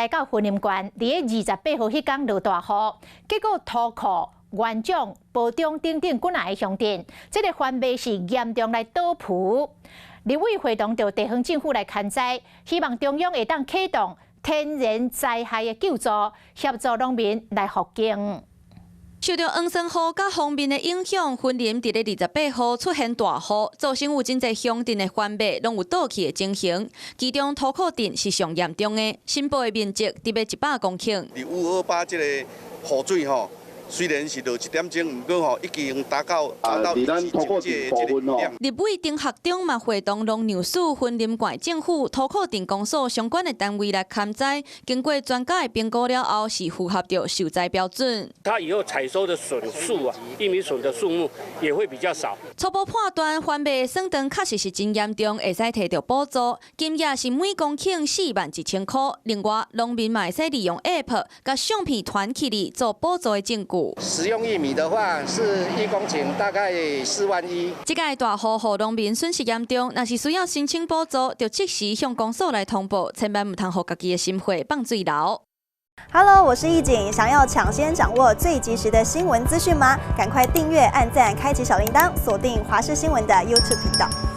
來到雲林縣，佇咧28號彼工落大雨，結果塗庫、元長、埔中等等幾若個鄉鎮，這个番麥是嚴重來倒伏。立委會同著地方政府來勘災，希望中央會當啟動天然災害的救助，協助農民來復耕。受著黃酸雨佮鋒面的影響，雲林佇咧28號出現大雨，造成有真濟鄉鎮的番麥攏有倒去的情形。其中塗庫鎮是上嚴重的，申報的面積達欲100公頃。佇528這個雨水吼，雖然是落一點鐘，毋過吼已經達到一這個量。立委丁學中嘛會同農糧署、雲林縣政府、塗庫鎮公所相關的單位來勘災，經過專家的評估了後，是符合著受災標準。他以後採收的筍數啊，玉米筍的數目也會比較少。初步判斷，番麥損長確實是真嚴重，會使提著補助，金額是每公頃41,000箍。另外，農民嘛會使利用 App 共相片傳起來做補助的證據。食用玉米的話，是1公頃大概4萬1。這擺大雨予農民損失嚴重，若是需要申請補助，就即時向公所來通報，千萬毋通予家己的心血放水流。 Hello，我是易景，想要搶先掌握最及時的新聞資訊嗎？趕快訂閱、按讚、開啟小鈴鐺，鎖定華視新聞的 YouTube 頻道。